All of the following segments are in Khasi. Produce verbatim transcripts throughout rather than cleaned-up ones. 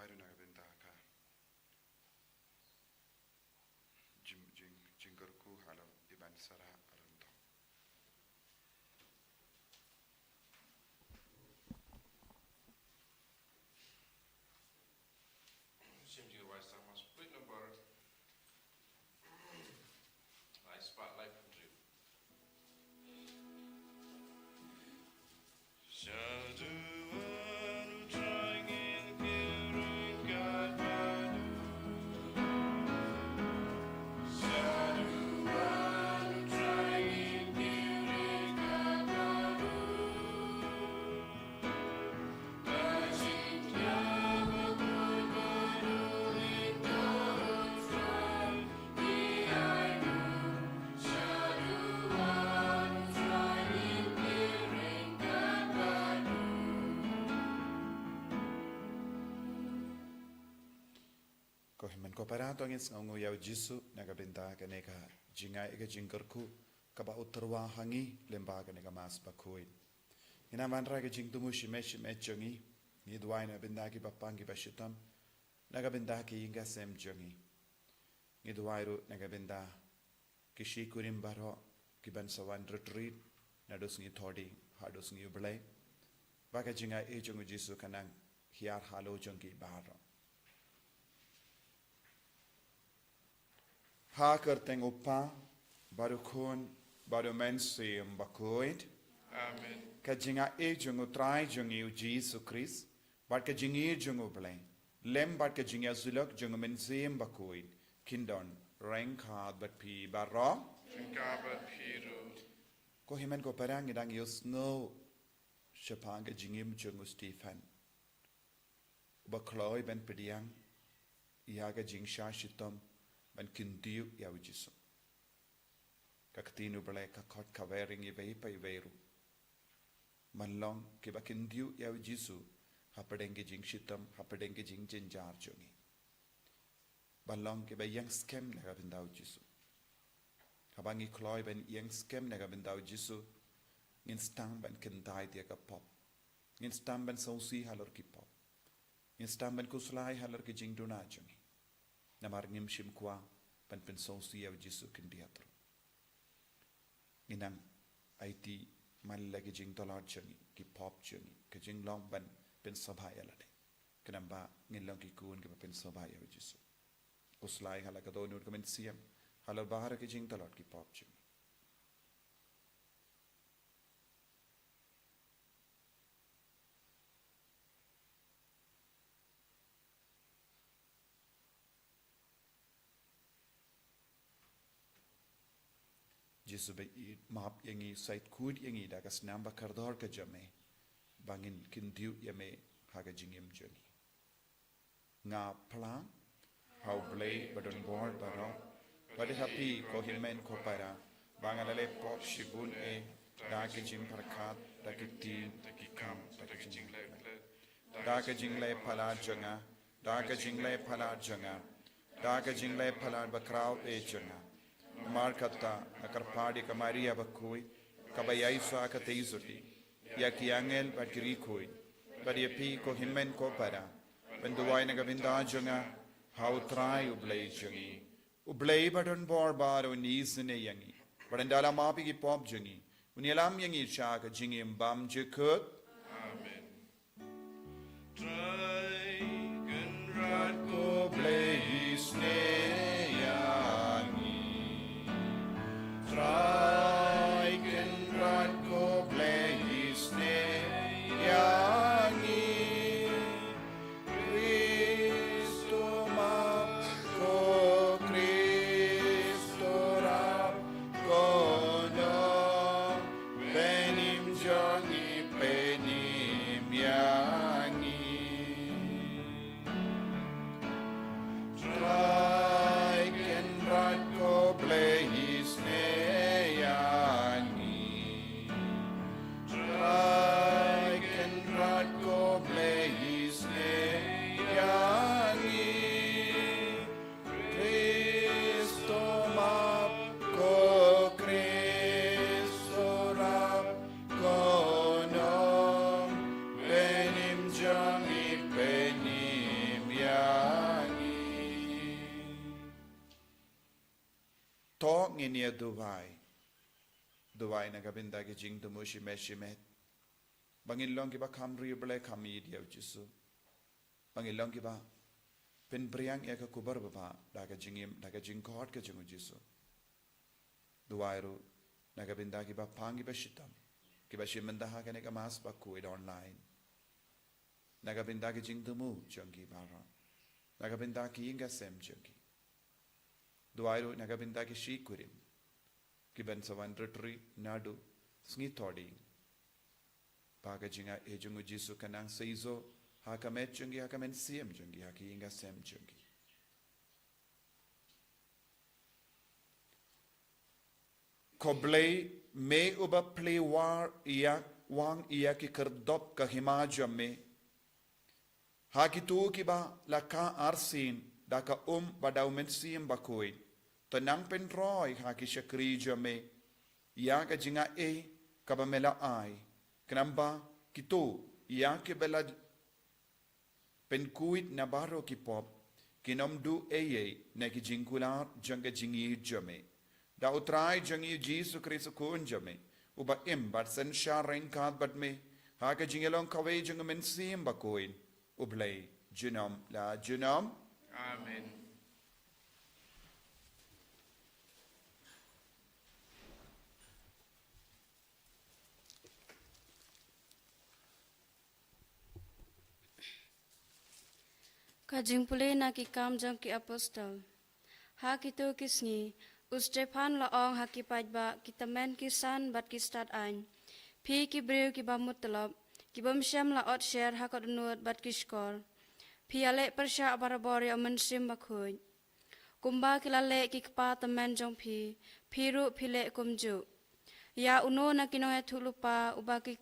Ai na ka bynta ka jing, jing, jingkyrkhu halor i ban syrah ryngdong. Shim Jingïaroh Wai Samuel, page number lai spah laiphew hynriew. Ko hynmen ko para, to ngin sngewnguh ïa u Jisu na ka bynta kane ka jingai ka jingkyrkhu kaba u tyrwa ha ngi lyngba kane ka Mass bakhuid. Ngin ïa wanrah ka jingthmu shimet shimet jong ngi. Ngi duwai na ka bynta ki bapang ki bashitom, na ka bynta ki ïing ki sem jong ngi. Ngi duwai ruh na ka bynta ki shi kurim baroh ki ban sa wan rit rit naduh sngi Thohdieng haduh sngi U Blei, ba ka jingai jong u Jisu kan nang hiar halor jong ki baroh. Ha ka kyrteng u Kpa bad u Khun bad u Mynsiem Bakhuid. Amen. Ka jingai jong u Trai jong ngi u Jisu Khrist bad ka jingïeit jong U Blei lem bad ka jingïasyllok jong u Mynsiem Bakhuid kin don ryngkat bad phi baroh. Ryngkat bad phi ruh. Ko hynmen ko para, ngi dang ïohsngew shaphang ka jingim jong u Stephen, uba kloi ban pdiang ïa ka jingshah shitom ban kyntiew ïa u Jisu. Ka ktien U Blei ka khot kawei ïa ngi iwei pa iwei ruh, ban long kiba kyntiew ïa u Jisu hapdeng ki jingshitom, hapdeng ki jingjynjar jong ngi. Ban long kiba ïeng skhem na ka bynta u Jisu. Haba ngi kloi ban ïeng skhem na ka bynta u Jisu, ngin sdang ban kyntait ïa ka pop. Ngin sdang ban sngewsih halor ki pop. Ngin sdang ban khuslai halor ki jingduna jong ngi. Namar ngim shym kwah ban pynsngewsih ïa u Jisu khyndiat ruh. Ngin nang aiti man la ki jingtlot jong ngi, ki pop jong ngi, ki jinglong ban pynsngewbha ïa lade, khnang ba ngin long ki khun kiba pynsngewbha ïa u Jisu. Khuslai ha la ka dohnud ka mynsiem halor baroh ki jingtlot ki pop jong ngi. Jisu ba ïeit, map ïa ngi, shait khuid ïa ngi da ka snam ba kordor ka jong me, ba ngin kyntiew ïa me ha ka jingim jong ngi. Nga phla ha U Blei ba don bor baroh, bad ha phi ko hynmen ko para, ba nga la leh pop shibun eh, da ki jingpyrkhat, da ki ktien, da ki kam, da ki jingleh. Da ka jingleh palat jong nga, da ka jingleh palat jong nga, da ka jingleh palat bakhraw eh jong nga. Namar kata nga kyrpad ïa ka Maria bakhuid, kaba ïaisah ka teisotti, ïa ki angel bad ki riewkhuid, bad ïa phi ko hynmen ko para, ban duwai na ka bynta jong nga ha U Trai U Blei jong ngi. U Blei ba don bor baroh un isynei ïa ngi, bad un da la map ïa ki pop jong ngi, un ïalam ïa ngi sha ka jingim bymjukut. Amen. Trai Kynrad ko Blei isynei ïa ngi. Trai Kynrad ko Blei isynei ïa ngi. Kristo map, ko Kristo rap, ko nong pynim jong ngi, pynim ïa ngi. Trai Kynrad ko Blei isynei ïa ngi. Trai Kynrad ko Blei isynei ïa ngi. Kristo map, ko Kristo rap, ko nong pynim jong ngi, pynim To ngin ïa duwai. Duwai na ka bynta ki jingthmu shimet shimet. Ba ngin long kiba kham ri U Blei, kham ïeit ïa U Jisu. Ba ngin long kiba pynpriang ïa ka khubor babha da ka jingim, da ka jingkhot ka jong U Jisu. Duwai ruh na ka bynta kiba pang kiba shitom, kiba shim bynta ha kane ka Mass bakhuid online. Na ka bynta ki jingthmu jong ki baroh. Na ka bynta ki ïing ki sem jong ki. Duwai ruh na ka bynta ki shi kurim kiban sa wan retreat naduh sngi Thohdieng. Ba ka jingaiei jong U Jisu kan nang seisoh ha ka met jong ki, ha ka mynsiem jong ki, ha ki ïing ki sem jong ki. Ko Blei, me uba plie war ïa, wang ïa ki kyrdop ka hima jong me. Ha kito kiba la kha arsien da ka um bad da U Mynsiem Bakhuid, to nang pynroi ha ki shakri jong me ïa ka jingaiei kaba me la ai. Khnang ba kito ïa kiba la pynkhuid na baroh ki pop, kin ym duh eiei na ki jingkular jong ka jingïeit jong me. Da U Trai jong ngi U Jisu Khrist U Khun jong me, uba im bad synshar ryngkat bad me ha ka jingïalong kawei jong U Mynsiem Bakhuid, U Blei junom la junom. Amen. Ka jingpule na Ki Kam jong ki Apostol. Ha kito ki sngi, u Stephan u la ong ha ki paidbah, ki tymmen ki san bad ki stad aiñ: Phi ki briew kiba mut tlop, ki bym shym la ot sher ha ka dohnud bad ki shkor, phi ïaleh pyrshah barabor ïa U Mynsiem Bakhuid. Kumba ki la leh ki kpa tymmen jong phi, phi ruh phi leh kumjuh. Ïa uno na ki nongïathuhlypa uba ki,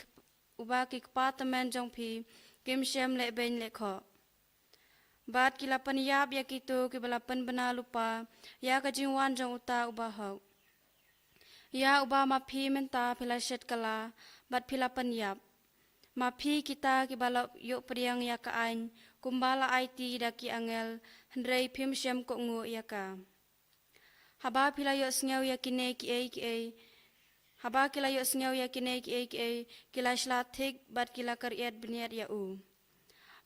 uba ki kpa tymmen jong phi kim shym leh beiñ leh khoh? Bad ki la pynïap ïa kito kiba la pynbna lypa ïa ka jingwan jong uta uba hok. Ïa uba ma phi mynta phi la shet kylla bad phi la pynïap. Ma phi kita kiba la ïoh pdiang ïa ka aiñ kumba la aiti da ki angel, hynrei phim shym kohnguh ïa ka. Haba phi la ïohsngew ïa kine kiei kiei, haba ki la ïohsngew ïa kine kiei kiei, ki la shla thik bad ki la kyriat bniat ïa u.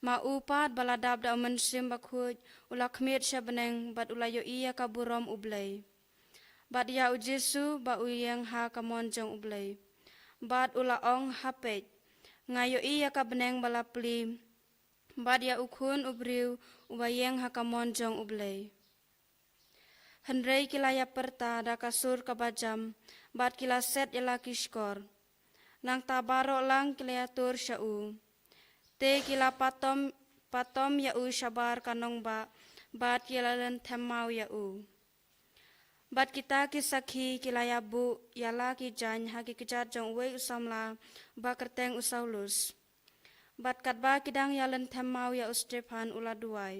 Ma u pat ba la dap da U Mynsiem Bakhuid, u la khmied sha bneng bad u la ïohi ïa ka burom U Blei, bad ïa U Jisu ba u ïeng ha ka mon jong U Blei. Bad u la ong: Ha peit, nga ïohi ïa ka bneng ba la plie, bad ïa U Khun u briew uba ïeng ha ka mon jong U Blei. Hynrei ki la ïa pyrta da ka sur kaba jam, bad ki la set ïa la ki shkor. Nangta baroh lang ki la ïatur sha u. Te ki la patom, patom ïa u shabar ka nongbah, bad ki la lynthem maw ïa u. Bad kita ki sakhi ki la ïa buh ïa la ki jaiñ ha ki kjat jong uwei u samla ba kyrteng u Saulus. Bad katba ki dang ïa lynthem maw ïa u Stephan, u la duwai: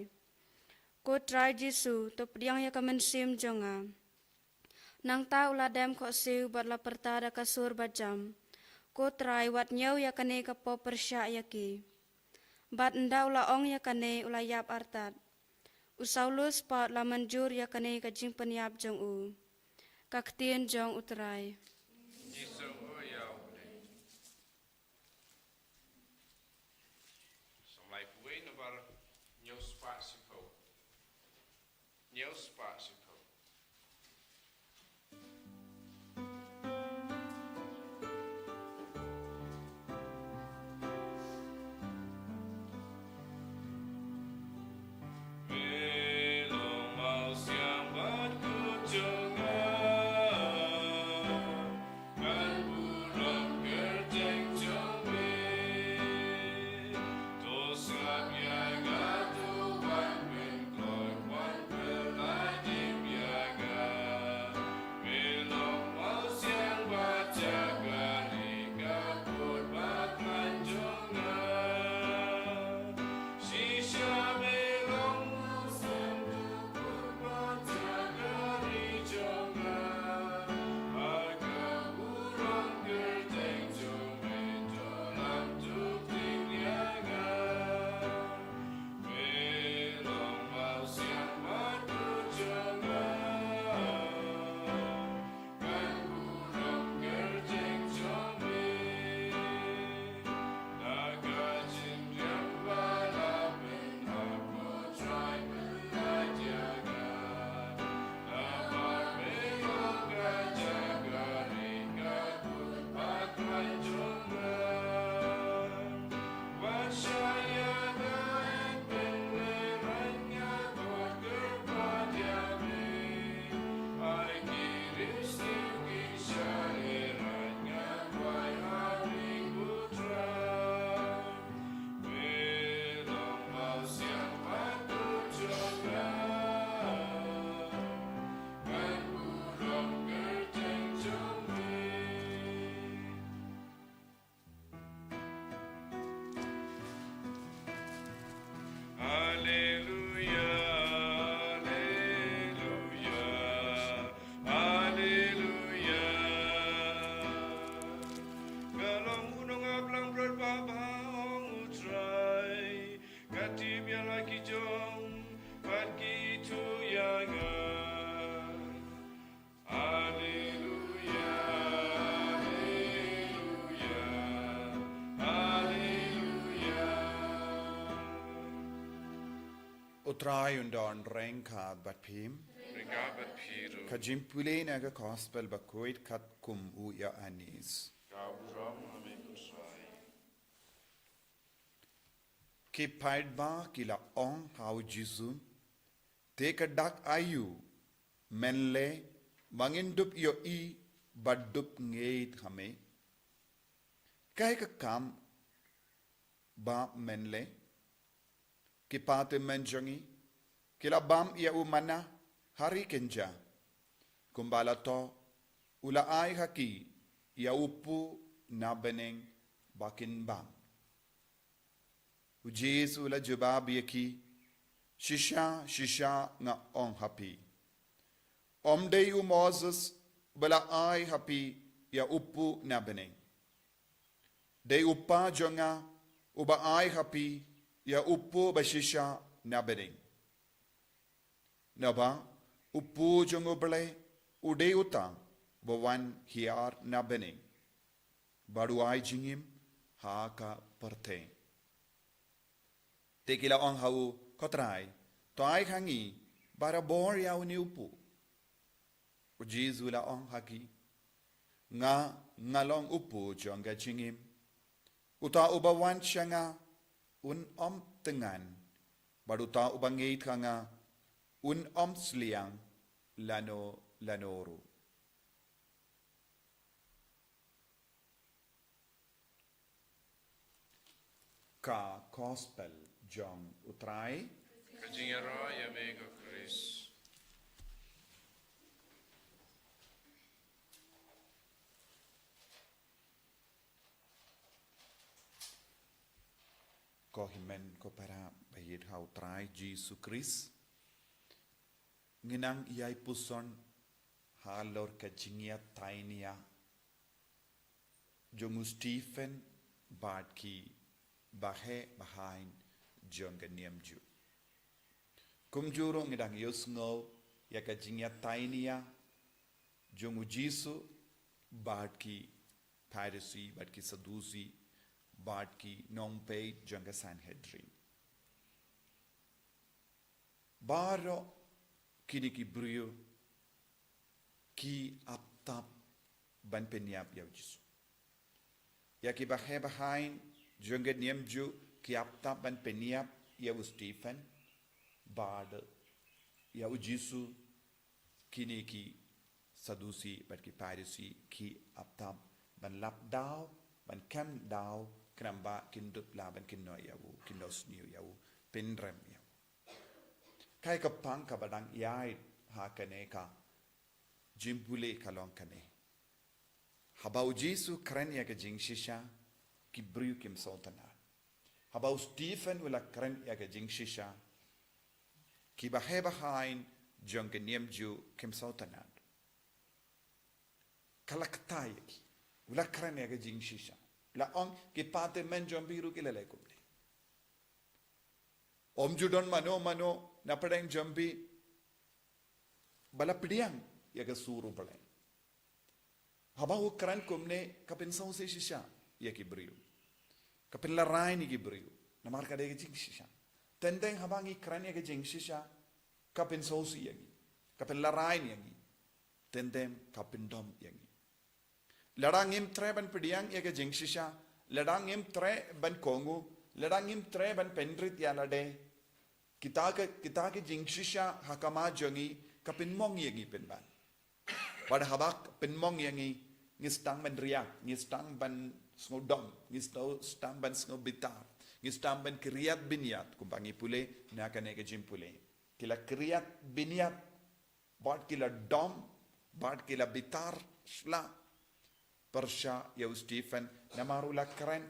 Ko Trai Jisu, to pdiang ïa ka mynsiem jong nga. Nangta u la dem khohsiew bad la pyrta da ka sur ba jam: Ko Trai, wat ñiew ïa kane ka pop pyrshah ïa ki. Bad ynda u la ong ïa kane, u la ïap artat. U Saulus pat u la mynjur ïa kane ka jingpynïap jong u. Ka ktien jong U Trai. Jisu, o ïa U Blei. Psalm laiphew wei, number hynñiew spah shiphew. Hynñiew spah shiphew. U Trai un don ryngkat bad phi. Ryngkat bad phi ruh. Ka jingpule na ka Gospel bakhuid katkum u Ïoannis. Ka burom ha me ko Trai. Ki paidbah ki la ong ha u Jisu, te ka dak aïu mynlei ba ngin dup ïohi bad dup ngeit ha me? Kaei ka kam ba mynlei? Ki patymmen jong ngi ki la bam ïa u manna ha ri kynja, kumba la thoh u la ai ha ki ïa u puh na bneng ba kin bam. U Jisu u la jubab ïa ki, shisha shisha nga ong ha phi, ym dei u Moses ba la ai ha phi ïa u puh na bneng. Dei u Kpa jong nga uba ai ha phi ïa u puh ba shisha na bneng. Naba u puh jong U Blei u dei uta ba wan hiar na bneng, bad u ai jingim ha ka pyrthei. Te ki la ong ha u, ko Trai, to ai ha ngi barabor ïa une u puh. U Jisu u la ong ha ki, nga nga long u puh jong ka jingim. Uta uba wan sha nga un ym tyngan, bad uta uba ngeit ha nga un ym sliang lano lano ruh. Ka Gospel jong U Trai. Ka jingïarap ïa me ko Khrist. Ko hynmen ko para ba ïeit ha U Trai Jisu Khrist. Ngi nang ïai puson halor ka jingïatainia jong u Stephen bad ki baheh bahain jong ka niam Jiw. Kumjuh ruh ngi dang ïohsngew ïa ka jingïatainia jong u Jisu bad ki Pharisi bad ki Sadusi bad ki nongpeit jong ka Sanhedrin. Baroh kine ki briew ki ap tap ban pynïap ïa u Jisu. Ïa ki baheh bahain jong ka niam Jiw ki ap tap ban pynïap ïa u Stephen, bad ïa u Jisu kine ki Sadusi bad ki Pharisi ki ap tap ban lap daw, ban kem daw, khnang ba kin dup lah ban kynnoh ïa u, kynnoh sniew ïa u, pynrem ïa u. Kaei ka pang kaba dang ïaid ha kane ka jingpule ka long kane. Haba u Jisu u kren ïa ka jingshisha, ki briew kim sngewtynnad. Haba u Stephen u la kren ïa ka jingshisha, ki baheh bahain jong ka niam Jiw kim sngewtynnad. Ka la kata ïa ki. U la kren ïa ka jingshisha. La ong ki patymmen jong phi ruh ki la leh kumne. Ym ju don mano mano na pdeng jong phi ba la pdiang ïa ka sur U Blei. Haba u kren kumne ka pynsngewsih shisha ïa ki briew. Ka pynlarai ïa ki briew. Namar ka dei ka jingshisha. Teng teng haba ngi kren ïa ka jingshisha ka pynsngewsih ïa ngi. Ka pynlarai ïa ngi. Teng teng ka pyndom ïa ngi. Lada ngim treh ban pdiang ïa ka jingshisha, lada ngim treh ban kohnguh, lada ngim treh ban pynrit ïa lade, kita ka, kita ka jingshisha ha khmat jong ngi ka pynmong ïa ngi pynban. Bad haba ka pynmong ïa ngi, ngi sdang ban riak, ngi sdang ban sngewdom, ngi sdang, sdang ban sngewbitar, ngi sdang ban khriat bniat, kumba ngi pule na kane ka jingpule. Ki la khriat bniat, bad ki la dom, bad ki la bitar shlap pyrshah ïa u Stephen, namar u la kren,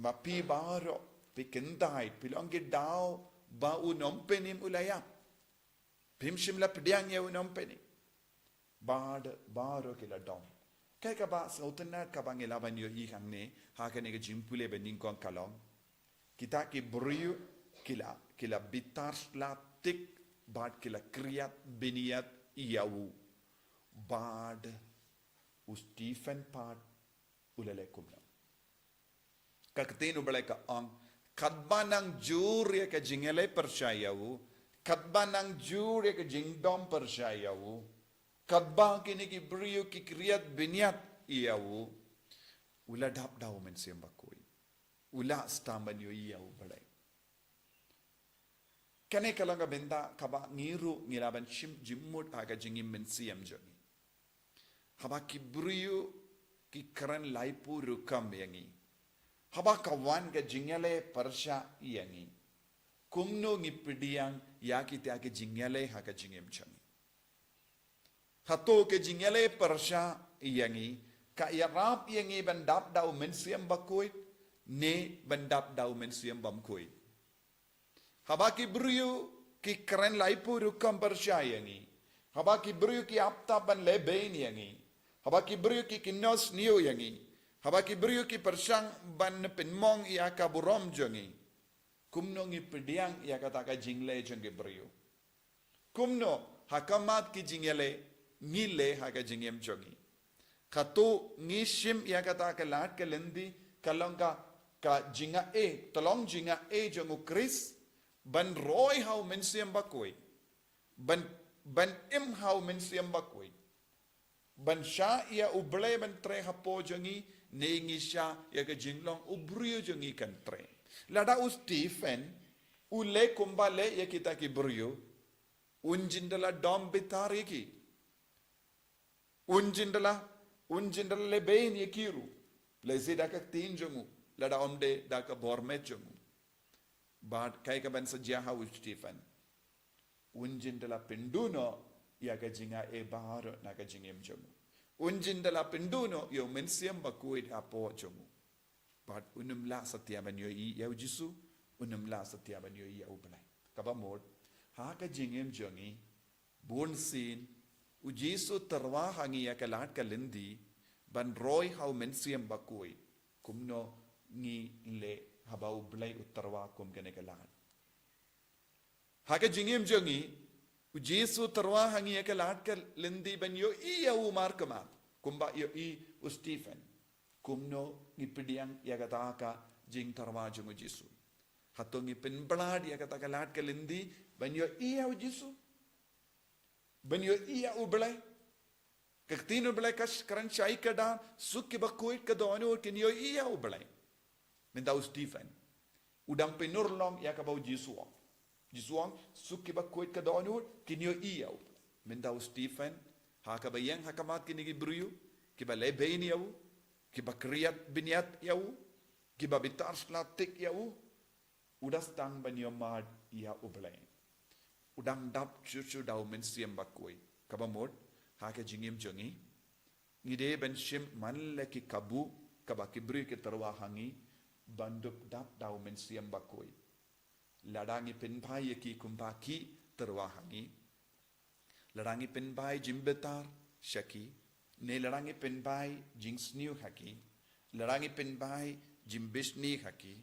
ma phi baroh phi kyntait, phi la ong ki daw ba u nongpynim u la ïap. Phim shym la pdiang ïa u nongpynim. Bad baroh ki la dom. Kaei kaba sngewtynnad kaba ngi lah ban ïohi hangne, ha kane ka jingpule ba nyngkong ka long, kita ki briew ki la, ki la bitar shlap tik, bad ki la khriat bniat ïa u. Bad u Stephen pat u la leh kumno? Ka ktien U Blei ka ong, katba nang jur ïa ka jingïaleh pyrshah ïa u, Katba nang jur ïa ka jingdom pyrshah ïa u, katba kine ki briew ki khriat bniat ïa u, u la dap da u Mynsiem Bakhuid. U la sdang ban ïohi ïa u Blei. Kane ka long ka bynta kaba ngi ruh ngi lah ban shim jingmut ha ka jingim mynsiem jong ngi. Haba ki briew ki kren laiphew rukom ïa ngi, haba ka wan ka jingïaleh pyrshah ïa ngi, kumno ngi pdiang ïa kita ki jingïaleh ha ka jingim jong ngi? Hato ka jingïaleh pyrshah ïa ngi ka ïarap ïa ngi ban dap da u Mynsiem Bakhuid ne ban dap da u mynsiem bymkhuid? Haba ki briew ki kren laiphew rukom pyrshah ïa ngi, haba ki briew ki ap tap ban leh beiñ ïa ngi, haba ki briew ki kynnoh sniew ïa ngi, haba ki briew ki pyrshang ban pynmong ïa ka burom jong ngi, kumno ngi pdiang ïa kata ka jingleh jong ki briew? Kumno ha khmat ki jingïaleh ngi leh ha ka jingim jong ngi? Hato ngi shim ïa kata ka lad ka lynti ka long ka, ka jingaiei, tyllong jingaiei jong u Khrist, ban roi ha u Mynsiem Bakhuid, ban, ban im ha u Mynsiem Bakhuid, ban shah ïa u Blei ban trei hapoh jong ngi, ne ngi shah ïa ka jinglong u briew jong ngi kan trei? Lada u Stephen u leh kumba leh ïa kita ki briew, un jin da la dom bitar ïa ki. Un jin da la, un jin da la leh beiñ ïa ki ruh, lehse da ka ktien jong u, lada ym dei da ka bor met jong u. Bad kaei kaban sa jia ha u Stephen? Un jin da la pynduh noh ïa ka jingaiei baroh na ka jingim jong u. Un jin da la pynduh noh ïa u Mynsiem Bakhuid hapoh jong u. Bad un ym lah satia ban ïohi ïa u Jisu, un ym lah satia ban ïohi ïa u Blei. Kaba mut, ha ka jingim jong ngi, bunsien u Jisu u tyrwa ha ngi ïa ka lad ka lynti ban roi ha u Mynsiem Bakhuid. Kumno ngi leh haba u Blei u tyrwa kum kane ka lad? Ha ka jingim jong ngi, u Jisu u tyrwa ha ngi ïa ka lad ka lynti ban ïohi ïa u markhmat kumba ïohi u Stephen. Kumno ngi pdiang ïa kata ka jingtyrwa jong u Jisu? Hato ngi pynblad ïa kata ka lad ka lynti ban ïohi ïa u Jisu, ban ïohi ïa u Blei? Ka ktien u Blei ka kren shai ka da, suk kiba khuid ka dohnud kin ïohi ïa u Blei. Mynta u Stephen u dang pynurlong ïa kaba u Jisu u ong. Jisu u ong, suk kiba khuid ka dohnud kin ïohi ïa u Blei. Mynta u Stephen, ha kaba ïeng ha khmat kine ki briew kiba leh beiñ ïa u, kiba khriat bniat ïa u, kiba bitar sla tik ïa u, u da sdang ban ïohmad ïa u Blei. U dang dap shuh shuh da u Mynsiem Bakhuid. Kaba mut, ha ka jingim jong ngi, ngi dei ban shim man la ki kabu kaba ki briew ki tyrwa ha ngi ban dup dap da u Mynsiem Bakhuid. Lada ngi pynbha ïa ki kumba ki tyrwa ha ngi, lada ngi pynbha jingbitar sha ki, ne lada ngi pynbha jingsniew ha ki, lada ngi pynbha jingbishni ha ki,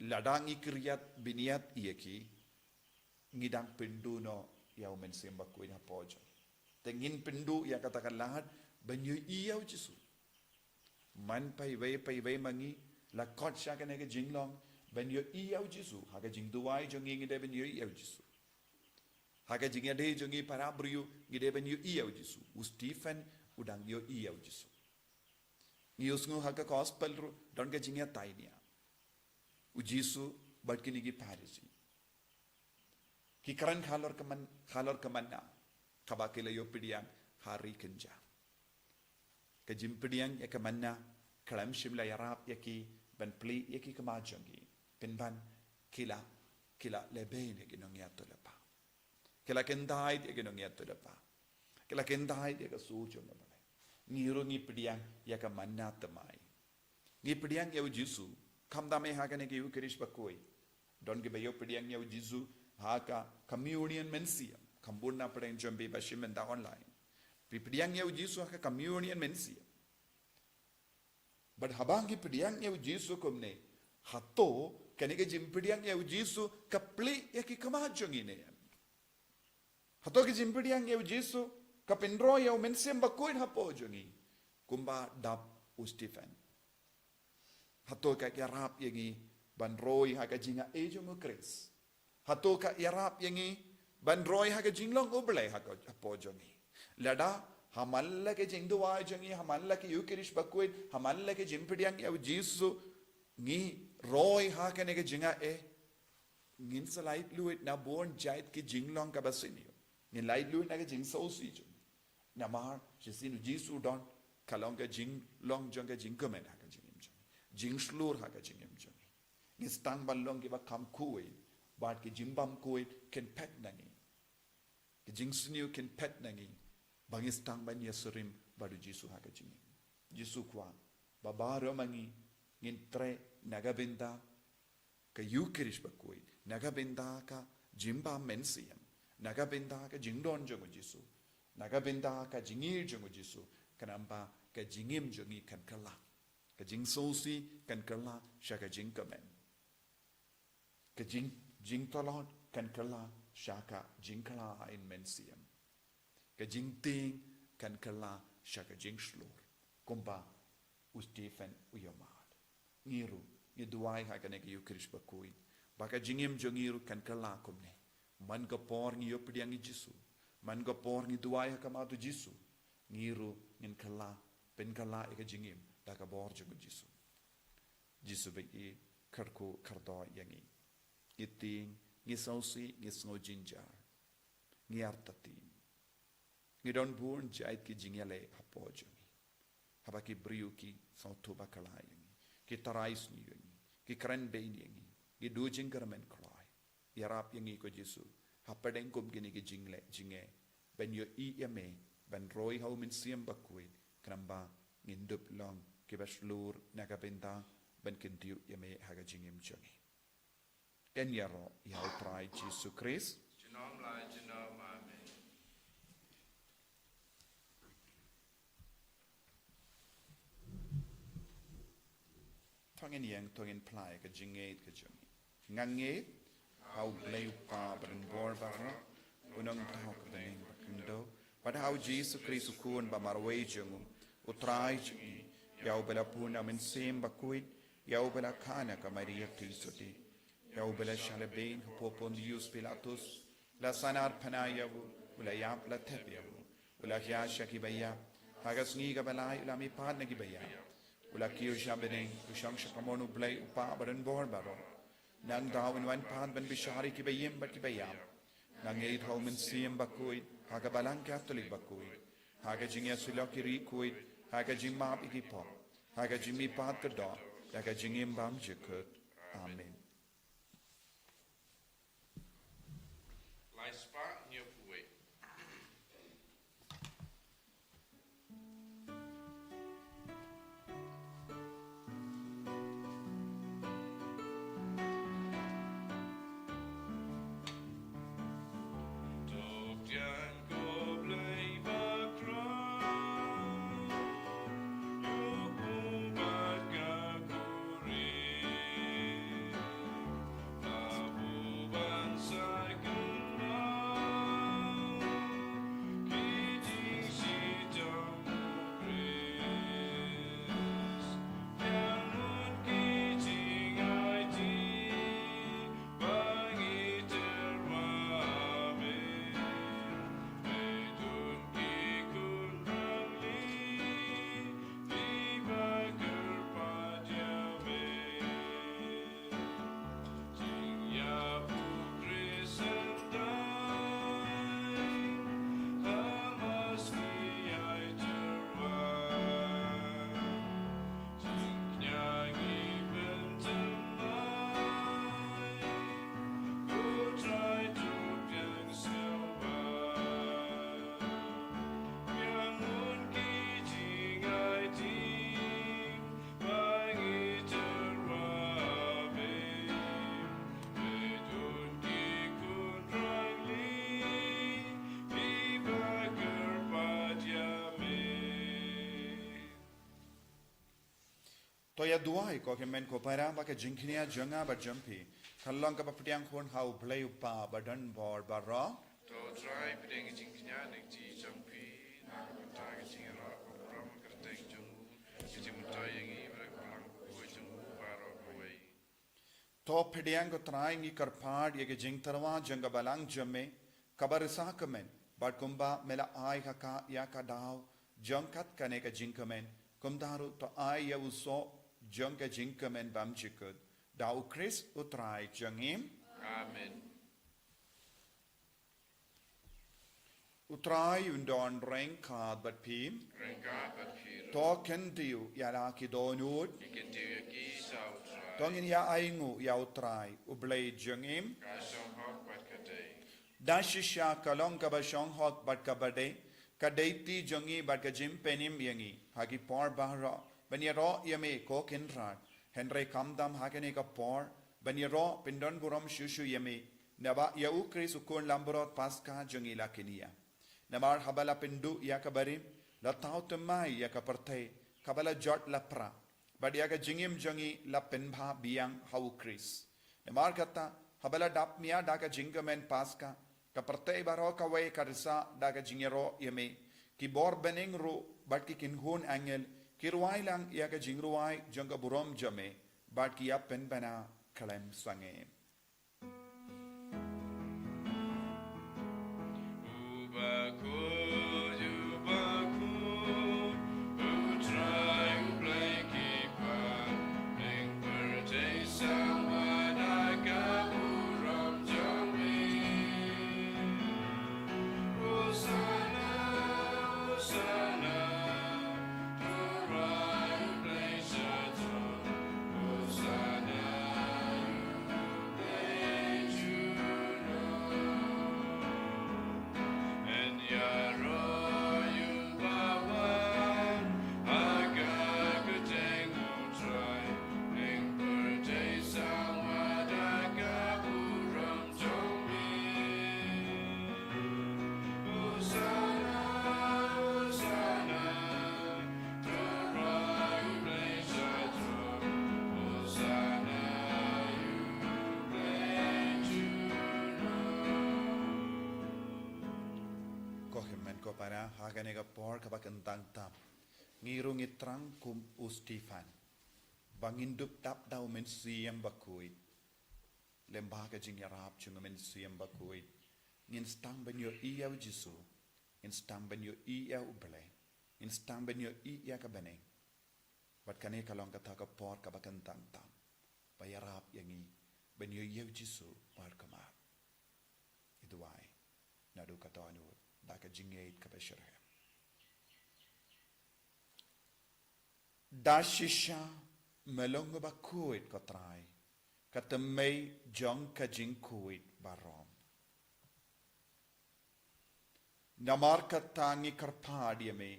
lada ngi khriat bniat ïa ki, ngi dang pynduh noh ïa u Mynsiem Bakhuid hapoh jong ngi. Te ngin pynduh ïa kata ka lad ban ïohi ïa u Jisu. Man paiwei paiwei ma ngi la khot sha kane ka jinglong ban ïohi ïa u Jisu. Ha ka jingduwai jong ngi ngi dei ban ïohi ïa u Jisu. Ha ka jingïadei jong ngi para briew ngi dei ban ïohi ïa u Jisu. U Stephen u dang ïohi ïa u Jisu. Ngi ïohsngew ha ka gospel ruh don ka jingïatainia u Jisu bad kine ki Pharisi. Ki kren halor ka man, halor ka manna kaba ki la ïoh pdiang ha ri kynja. Ka jingpdiang ïa ka manna khlem shym la ïarap ïa ki ban plie ïa ki khmat jong ki. Pynban ki la, ki la leh beiñ ïa ki nongïathuhlypa. Ki la kyntait ïa ki nongïathuhlypa. Ki la kyntait ïa ka sur jong u Blei. Ngi ruh ngi pdiang ïa ka manna thymmai. Ngi pdiang ïa u Jisu khamtam eh ha kane ka Ïukharist bakhuid. Don kiba ïoh pdiang ïa u Jisu ha ka Communion mynsiem. Kham bun na pdeng jong phi ba shim mynta online. Phi pdiang ïa u Jisu ha ka Communion mynsiem. Bad haba ngi pdiang ïa u Jisu kumne, hato kane ka jingpdiang ïa u Jisu ka plie ïa ki khmat jong ngi ne em? Hato ka jingpdiang ïa u Jisu ka pynroi ïa u Mynsiem Bakhuid hapoh jong ngi kumba dap u Stephen? Hato ka ïarap ïa ngi ban roi ha ka jingaiei jong u Khrist? Hato ka ïarap ïa ngi ban roi ha ka jinglong U Blei ha ka, hapoh jong ngi. Lada ha man la ka jingduwai jong ngi, ha man la ka Ïukharist Bakhuid, ha man la ka jingpdiang ïa U Jisu, ngi roi ha kane ka jingaiei, ngin sa laitluid na bun jait ki jinglong kaba sniew. Ngin laitluid na ka jingsngewsih jong ngi. Namar shisien U Jisu u don, ka long ka jinglong jong ka jingkmen ha ka jingim jong ngi, jingshlur ha ka jingim jong ngi. Ngi sdang ban long kiba kham khuid, bad ki jingbam khuid kin phet na ngi. Ki jingsniew kin phet na ngi ba ngi sdang ban ïasyriem bad U Jisu ha ka jingim. Jisu u kwah ba baroh ma ngi ngin treh na ka bynta ka Ïukharist Bakhuid, na ka bynta ka jingbam mynsiem, na ka bynta ka jingdon jong U Jisu, na ka bynta ka jingïeit jong U Jisu, khnang ba ka jingim jong ngi kan kylla, ka jingsngewsih kan kylla sha ka jingkmen, ka jing, jingtlot kan kylla sha ka jingkhlaiñ mynsiem, ka jingtieng kan kylla sha ka jingshlur, kumba u Stephen u ïohmad. Ngi ruh ngi duwai ha kane ka Ïukharist Bakhuid ba ka jingim jong ngi ruh kan kylla kumne. Man ka por ngi ïohpdiang ïa U Jisu, man ka por ngi duwai ha khmat U Jisu, ngi ruh ngin kylla, pynkylla ïa ka jingim da ka bor jong U Jisu. Jisu ba ïeit, kyrkhu kyrdoh ïa ngi. Ngi tieng, ngi sngewsih, ngi sngewjynjar, ngi artatien. Ngi don bun jait ki jingïaleh hapoh jong ngi, haba ki briew ki sngewthuh bakla ïa ngi, ki tharai sniew ïa ngi, ki kren bein ïa ngi, ki duh jingkyrmen kloi. Ïarap ïa ngi ko Jisu, hapdeng kum kine ki jingleh jingeh, ban ïohi ïa me, ban roi ha U Mynsiem Bakhuid, khnang ba ngin dup long kiba shlur na ka bynta ban kyntiew ïa me ha ka jingim jong ngi. Yn ïaroh ïa U Trai Jisu Khrist. Junom la junom, amen. To ngin ïeng, to ngin phla ïa ka jingngeit ka jong ngi. Nga ngeit ha U Blei U Kpa badonbor baroh, U Nongthaw ka bneng bad ka khyndew, bad ha U Jisu Khrist U Khun ba marwei jong U, U Trai jong ngi, ïa uba la pun na U Mynsiem Bakhuid, ïa uba la kha na ka Maria Theisotti, ïa uba la shah lehbeiñ hapoh Pontius Pilatus, la sahnarphna ïa U, U la ïap, la thep ïa U, U la hiar sha kiba ïap, ha ka sngi kaba lai U la mihpat na kiba ïap, U la kiew sha bneng, U shong sha kamon U Blei U Kpa badonbor baroh. Nangta Un wan pat ban bishar ïa kiba im bad kiba ïap. Nga ngeit ha U Mynsiem Bakhuid, ha ka Balang Katholik bakhuid, ha ka jingïasyllok ki rieh khuid, ha ka jingmap ïa ki pop, ha ka jingmihpat ka doh, ha ka jingim bymjukut. Amen. Lai spah hynñiew phew wei. To ïa duwai ko hynmen ko para ba ka jingkñia jong nga bad jong phi kan long kaba pdiang khun ha U Blei U Kpa badonbor baroh. To Trai, pdiang ka jingkñia na ka jingïeit jong phi, na ka bynta ka jingïaroh ka burom kyrteng jong U, ka jingmyntoi ïa ngi bad ka balang bakhuid jong U baroh kawei. To pdiang ko Trai, ngi kyrpad ïa ka jingtyrwa jong ka balang jong me, kaba risa kmen, bad kumba me la ai ha ka ïa ka daw jong kat kane ka jingkmen, kumta ruh to ai ïa u soh jong ka jingkmen bymjukut. Da U Khrist U Trai jong ngi. Amen. U Trai un don ryngkat bad phi. Ryngkat bad phi ruh. To kyntiew ïa la ki dohnud. Ki kyntiew ïa ki sha U Trai. To ngin ïa ainguh ïa U Trai, U Blei jong ngi. Ka shong hok bad ka dei. Da shisha ka long kaba shong hok bad kaba dei, ka dei ti jong ngi bad ka jingpynim ïa ngi ha ki por baroh ban ïaroh ïa me ko Kynrad. Hynrei khamtam ha kane ka por ban ïaroh pyndonburom shuh shuh ïa me, naba ïa U Khrist U Khun Langbrot Paskha jong ngi la kynnoh. Namar haba la pynduh ïa ka barim, la thaw thymmai ïa ka pyrthei kaba la jot laphrah, bad ïa ka jingim jong ngi la pynbha biang ha U Khrist. Namar kata, haba la dap mih da ka jingkmen Paskha, ka pyrthei baroh kawei ka risa da ka jingïaroh ïa me. Ki bor bneng ruh bad ki kynhun angel ki rwai lang ïa ka jingrwai jong ka burom jong me, bad ki ïa pynbna khlem sangeh. Ko hynmen ko para, ha kane ka por kaba kyntang tam, ngi ruh ngi thrang kum u Stephan, ba ngin dup dap da U Mynsiem Bakhuid. Lem bad ka jingïarap jong U Mynsiem Bakhuid, ngin sdang ban ïohi ïa U Jisu, ngin sdang ban ïohi ïa U Blei, ngin sdang ban ïohi ïa ka bneng. Bad kane ka long kata ka por kaba kyntang tam, ba ïarap ïa ngi ban ïohi ïa U Jisu markhmat. Ngi duwai naduh ka dohnud da ka jingïeit kaba shitrhem. Da shisha me long uba khuid, ko Trai, ka thymmei jong ka jingkhuid baroh. Namar kata ngi kyrpad ïa me,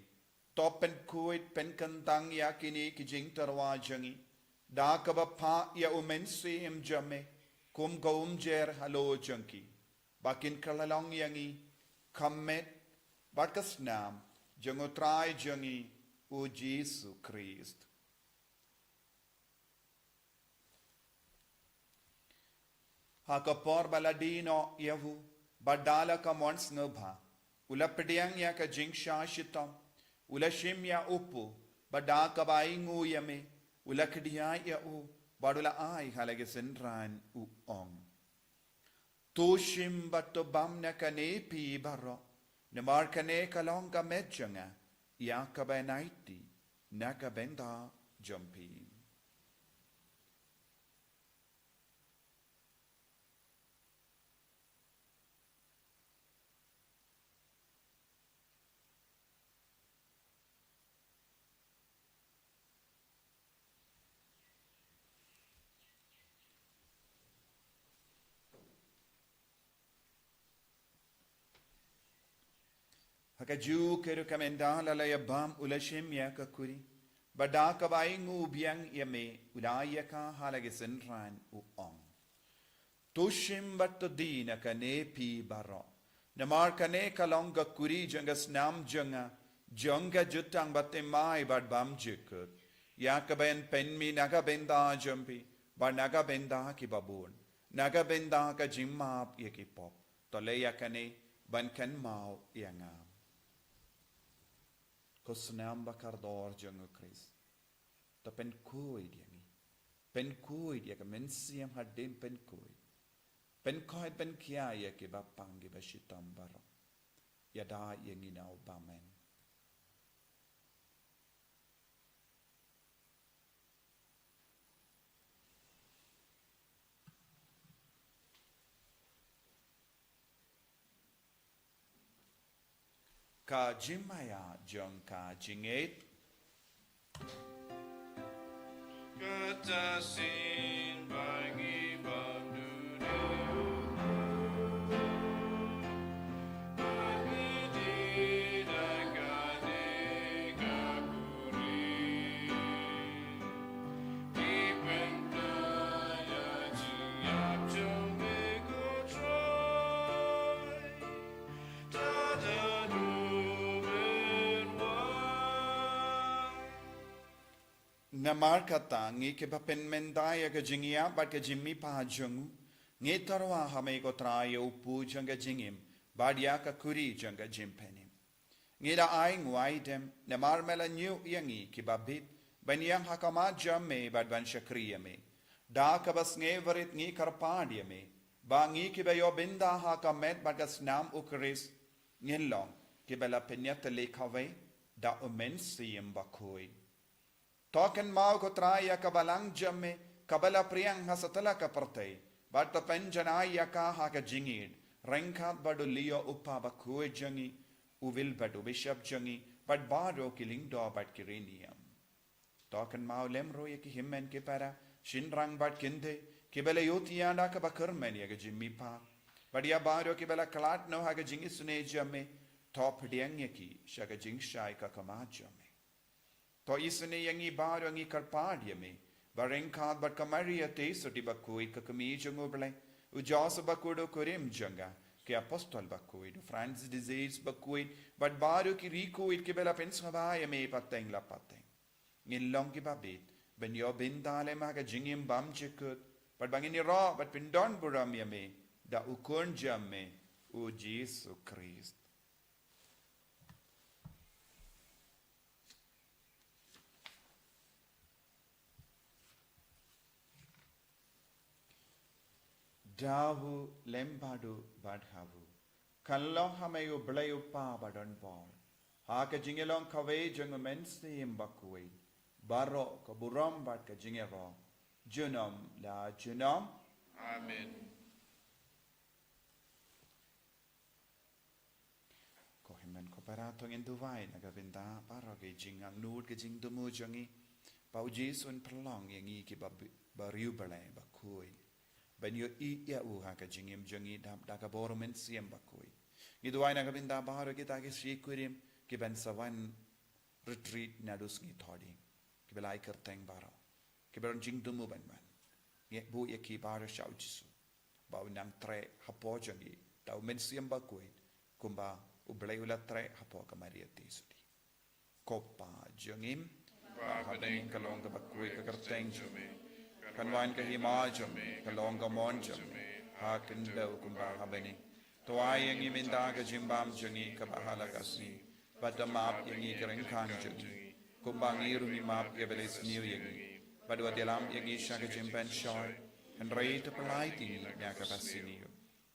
to pynkhuid pynkyntang ïa kine ki jingtyrwa jong ngi da kaba phah ïa U Mynsiem jong me kum ka umjer halor jong ki, ba kin kylla long ïa ngi ka met bad ka snam jong U Trai jong ngi U Jisu Khrist. Ha ka por ba la die noh ïa u, bad da la ka mon sngewbha, u la pdiang ïa ka jingshah shitom, u la shim ïa u pud, bad da kaba ainguh ïa me, u la khie ïa u, bad u la ai ha la ki synran, u ong: To shim bad to bam na kane phi baroh, namar kane ka long ka met jong nga, ïa kaba yn aiti na ka bynta jong phi. Ha kajuh ka rukom, ynda la ïa bam, u la shim ïa ka kuri, bad da kaba ainguh biang ïa me, u la ai ïa ka ha la ki synran, u ong: To shim bad to die na kane phi baroh, namar kane ka long ka kuri jong ka snam jong nga, jong ka jutang bathymmai bad bymjukut, ïa kaba yn pynmih na ka bynta jong phi bad na ka bynta kiba bun, na ka bynta ka jingmap ïa ki pop. To leh ïa kane ban kynmaw ïa nga. Ko snam bakordor jong U Khrist, to pynkhuid ïa ngi. Pynkhuid ïa ka mynsiem hadien pynkhuid. Pynkhuid pynkhia ïa kiba pang kiba shitom baroh. Ïada ïa ngi na u bymman. Ka jingmaïa jong ka jingngeit. Kata sien ba ngi bam duh, ba ngi dei da kane ka kurim. Namar kata, ngi kiba pynmynta ïa ka jingïap bad ka jingmihpat jong u, ngi tyrwa ha me ko Trai ïa u pud jong ka jingim bad ïa ka kuri jong ka jingpynim. Ngi la ai nguaidem, namar me la ñiew ïa ngi kiba bit ban ïeng ha khmat jong me bad ban shakri ïa me. Da kaba sngewrit ngi kyrpad ïa me ba ngi kiba ïoh bynta ha ka met bad ka snam u Khrist, ngin long kiba la pynïatylli kawei da u Mynsiem Bakhuid. To kynmaw ko Trai ïa ka balang jong me kaba la pdiang ha satlak ka pyrthei, bad to pynjanai ïa ka ha ka jingïeid, ryngkat bad u Leo u kpa bakhuid jong ngi, u Wilbert u bishop jong ngi, bad baroh ki lyngdoh bad ki riewniam. To kynmaw lem ruh ïa ki hynmen ki para, shynrang bad kynthei, kiba la ïohthiah da kaba kyrmen ïa ka jingmihpat, bad ïa baroh kiba la khlad noh ha ka jingisynei jong me, to pdiang ïa ki sha ka jingshai ka khmat jong me. To isynei ïa ngi baroh, ngi kyrpad ïa me, ba ryngkat bad ka Maria te sdang bakhuid ka kmie jong u Blei, u Joseph bakhuid u kurim jong ka, ki apostol bakhuid, u Francis de Sales bakhuid, bad baroh ki riewkhuid kiba la pynsngewbha ïa me pateng la pateng, ngin long kiba bit ban ïoh bynta lem ha ka jingim bymjukut, bad ba ngin ïaroh bad pyndonburom ïa me da u Khun jong me, u Jisu Khrist. Da u lem bad u bad ha u, kan long ha me u Blei u Kpa badonbor, ha ka jingïalong kawei jong u Mynsiem Bakhuid, baroh ka burom bad ka jingïaroh, junom la junom. Amen. Ko hynmen ko para, to ngin duwai na ka bynta baroh ki jingangnud ki jingthmu jong ngi, ba u Jisu un pynlong ïa ngi kiba bi-, ba riewblei bakhuid, ban ïohi ïa u ha ka jingim jong ngi da, da ka bor u Mynsiem Bakhuid. Ngi duwai na ka bynta baroh kita ki shi kurim kiban sa wan retreat naduh sngi Thohdieng, kiba la ai kyrteng baroh, kiba don jingthmu ban wan. Ngi buh ïa ki baroh sha u Jisu, ba un nang treh hapoh jong ngi da u Mynsiem Bakhuid, kumba u Blei u la treh hapoh ka Maria te sdang. Ko Pa jong ngi, ba ha bneng, ka long kaba khuid ka kyrteng jong me, kan wan ka hima jong me, ka long ka mon jong me ha khyndew kumba ha bneng. To ai ïa ngi mynta ka jingbam jong ngi kaba ha la ka sngi, bad to map ïa ngi ki ryngkang jong ngi, kumba ngi ruh ngi map ïa ba la sniew ïa ngi, bad wat ïalam ïa ngi sha ka jingpynshoi, hynrei to pyllait ïa ngi na kaba sniew.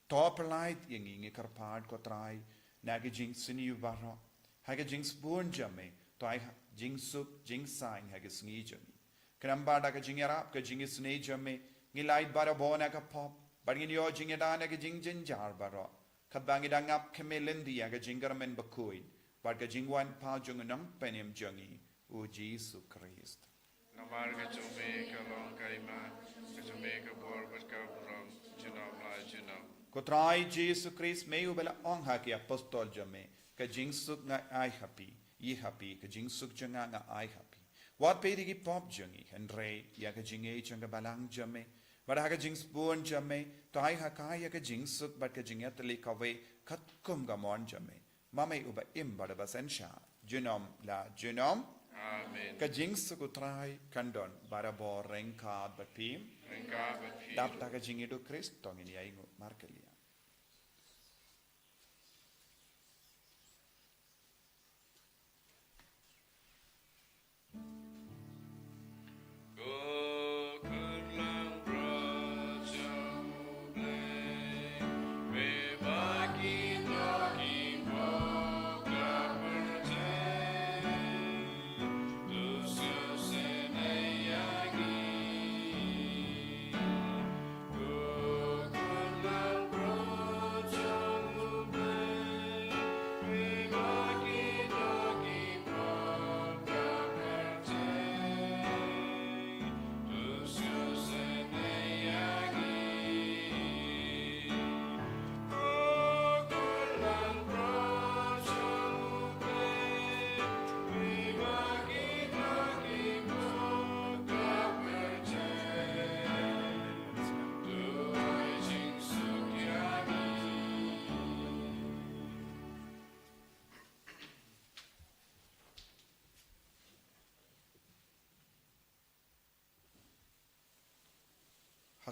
To pyllait ïa ngi, ngi kyrpad ko Trai, na ki jingsniew baroh, ha ka jingsbun jong me, to ai ha-, jingsuk jingsaiñ ha ka sngi jong ngi. Khnang ba da ka jingïarap ka jingisynei jong me, ngin lait barabor na ka pop, bad ngin ïoh jingïada na ka jingjynjar baroh, katba ngi dang ap khmih lynti ïa ka jingkyrmen bakhuid bad ka jingwan pat jong u Nongpynim jong ngi, u Jisu Khrist. Namar ka jong me ka long ka hima, ka jong me ka bor bad ka burom, junom la junom. Ko Trai Jisu Khrist, me uba la ong ha ki apostol jong me, ka jingsuk nga ai ha phi, ïa ha phi, ka jingsuk jong nga nga ai ha phi. Wat peit ïa ki pop jong ngi, hynrei ïa ka jingngeit jong ka balang jong me. Bad ha ka jingsbun jong me, to ai ha ka ïa ka jingsuk bad ka jingïatylli kawei katkum ka mon jong me, ma me uba im bad uba synshar, junom la junom. Amen. Ka jingsuk u Trai kan don barabor ryngkat bad phi. Ryngkat bad phi. Dap da ka jingïeit u Khrist to ngin ïainguh markylliang.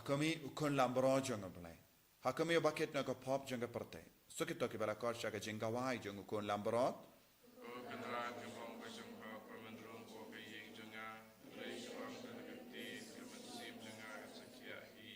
Kumne u khun langbrot jong U Blei. Ha kumne uba kit noh ïa ka pop jong ka pyrthei. Sa kito kiba la khot sha ka jingkawei jong u khun langbrot. Ko Kynrad, ka bong ka jong ka, ka mynrung ko ka ïing jong nga. Hynrei ka bong ka lynti ka mynsiem jong nga ka sa khiah hi.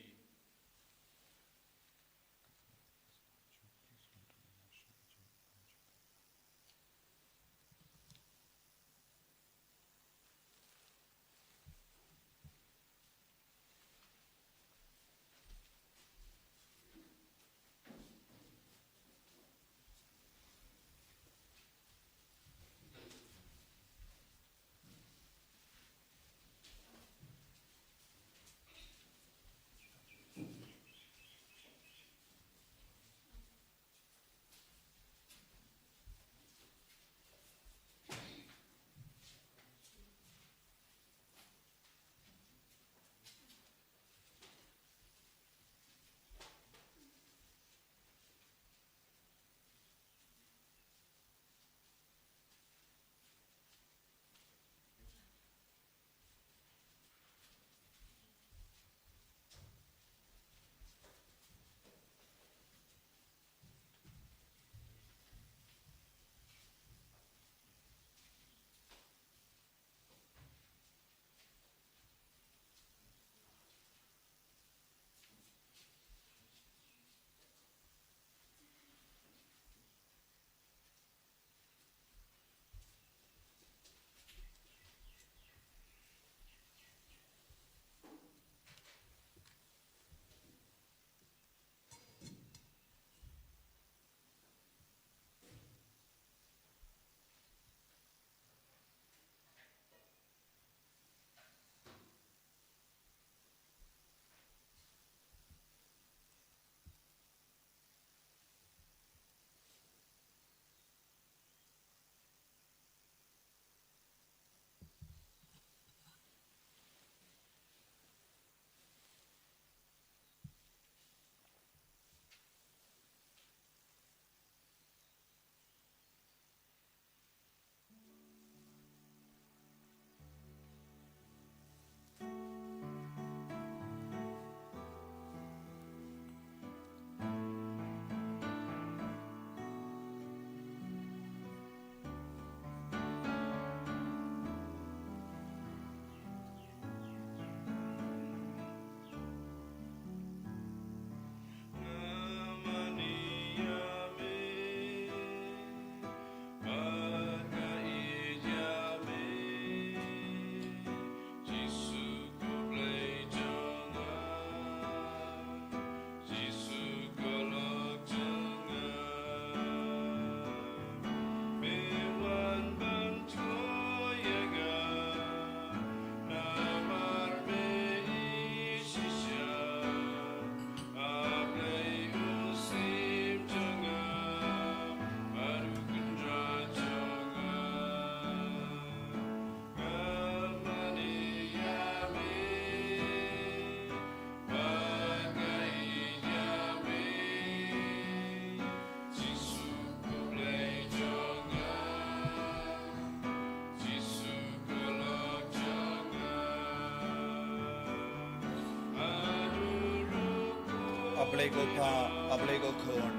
A Blei ko Pa, A Blei ko Khun,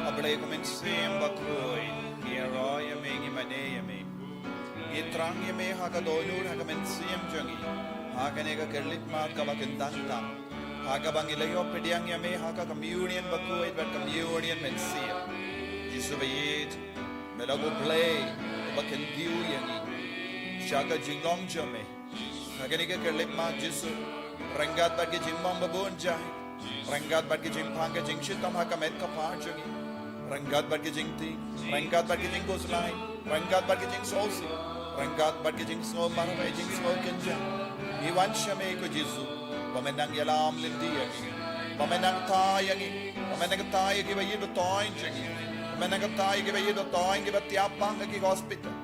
A Blei ko Mynsiem Bakhuid, ngi ïaroh ïa me, ngi mane ïa me. Ngi thrang ïa me ha ka dohnud ha ka mynsiem jong ngi, ha kane ka khyllipmat kaba kyntang tam, ha kaba ngi la ïoh pdiang ïa me ha ka communion bakhuid bad communion mynsiem. Jisu ba ïeit, me long U Blei uba kyntiew ïa ngi sha ka jinglong jong me. Ha kane ka khyllipmat Jisu, ryngkat bad ki jingmong babun jait, ryngkat bad ki jingphang ki jingshitom ha ka met ka phad jong ngi, ryngkat bad ki jingtieng, ryngkat bad ki jingkhuslai, ryngkat bad ki jingsngewsih, ryngkat bad ki jingsngew marwei, jingsngew kynjah, ngi wan sha me ko Jisu, ba men nang ïalam lynti ïa ngi, ba men nang ktai ïa ngi, ba men nang ktai ïa kiba ïeit ba thoiñ jong ngi, ba men nang ktai ïa kiba ïeit ba thoiñ, kiba thiah pang ha ki hospital,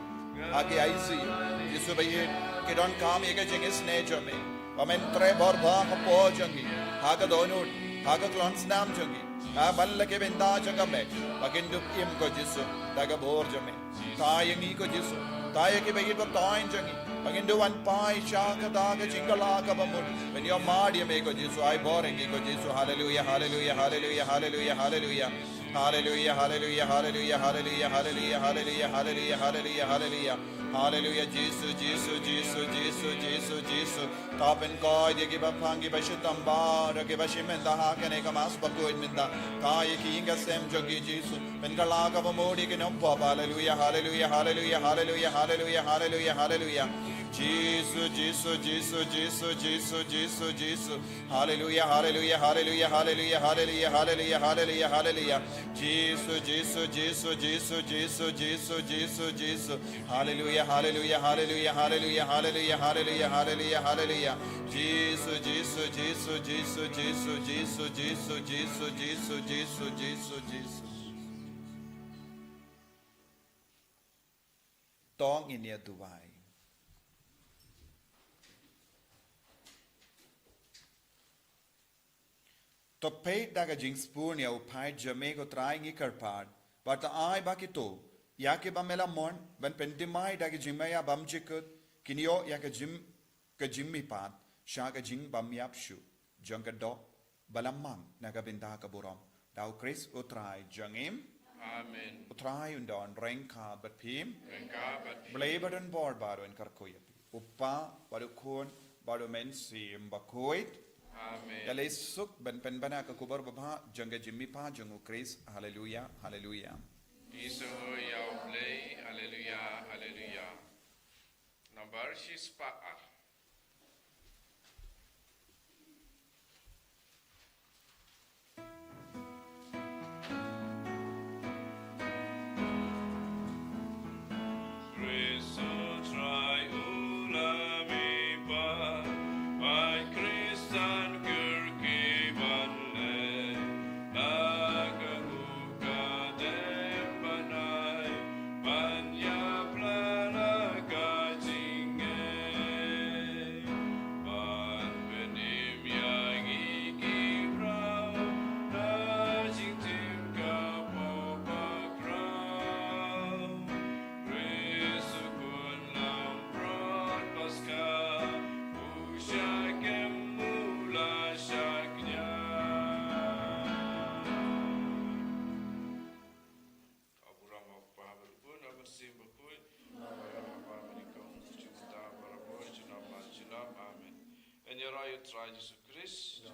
ha ki I C U. Jisu ba ïeit, ki donkam ïa ka jingisynei jong me. Ba men treh bor bha hapoh jong ngi, ha ka dohnud, ha ka khlong snam jong ngi. Ha ban la ki bynta jong ka met ba kin dup im ko Jisu da ka bor jong me. Thaw ïa ngi ko Jisu, thaw ïa ki ba ïeit ba thaw ïa ngi ba ngin dup wan phai sha kata ka jingkylla kaba mut ban ïoh mad ïa me ko Jisu. Ai bor ïa ngi ko Jisu. Haleluya, haleluya, haleluya, haleluya, haleluya. Haleluya, haleluya, haleluya, haleluya, haleluya, haleluya, haleluya, haleluya, haleluya. Haleluya, Jisu, Jisu, Jisu, Jisu, Jisu, Jisu. Thaw pynkoit ïa kiba phang, kiba shitom bad kiba shim mynta ha kane ka Mass bakhuid mynta. Thaw ïa ki ïing ki sem jong ki Jisu. Pynkylla kaba mut ïa ki nongpop. Haleluya, haleluya, haleluya, haleluya, haleluya, haleluya, haleluya. Jisu, Jisu, Jisu, Jisu, Jisu, Jisu, Jisu. Haleluya, haleluya, haleluya, haleluya, haleluya, haleluya, haleluya, haleluya. Jisu, Jisu, Jisu, Jisu, Jisu, Jisu, Jisu, Jisu. Haleluya, haleluya, haleluya, haleluya, haleluya, haleluya, haleluya, haleluya. Jisu, Jisu, Jisu, Jisu, Jisu, Jisu, Jisu, Jisu, Jisu, Jisu, Jisu. To ngin ïa duwai. To peit da ka jingsbun ïa u paid jong me ko Trai ngi kyrpad, bad to ai ba kito ïa kiba me la mon ban pyndem ai da ka jingmaïa bymjukut, kin ïoh ïa ka jing, ka jingmihpat sha ka jingbymïap shuh jong ka doh ba la mang na ka bynta ka burom da u Khrist u Trai jong ngi. Amen. U Trai un don ryngkat bad phi. Ryngkat bad phi. Blei ba don bor bad un kyrkhu ïa phi. U Kpa bad u Khun bad u Mynsiem Bakhuid. Amen. Ïaleh suk ban pynbna ka khubor babha jong ka jingmihpat jong u Khrist. Haleluya, haleluya. Ngi sngewnguh ïa u Blei. Haleluya, haleluya. Nambar shispah ar. Ban pynim ïa ngi ki briew na jingtim ka pop bakhraw. Khrist u Khun Langbrot Paskha, u shah kem, u la shah kñia. Ka burom ha u Kpa bad u Khun bad u Mynsiem Bakhuid. Ba ïa ha ba mynnyngkong, kumjuh mynta, barabor, junom bad junom. Amen. Ngin ïaroh ïa u Trai Jisu Khrist.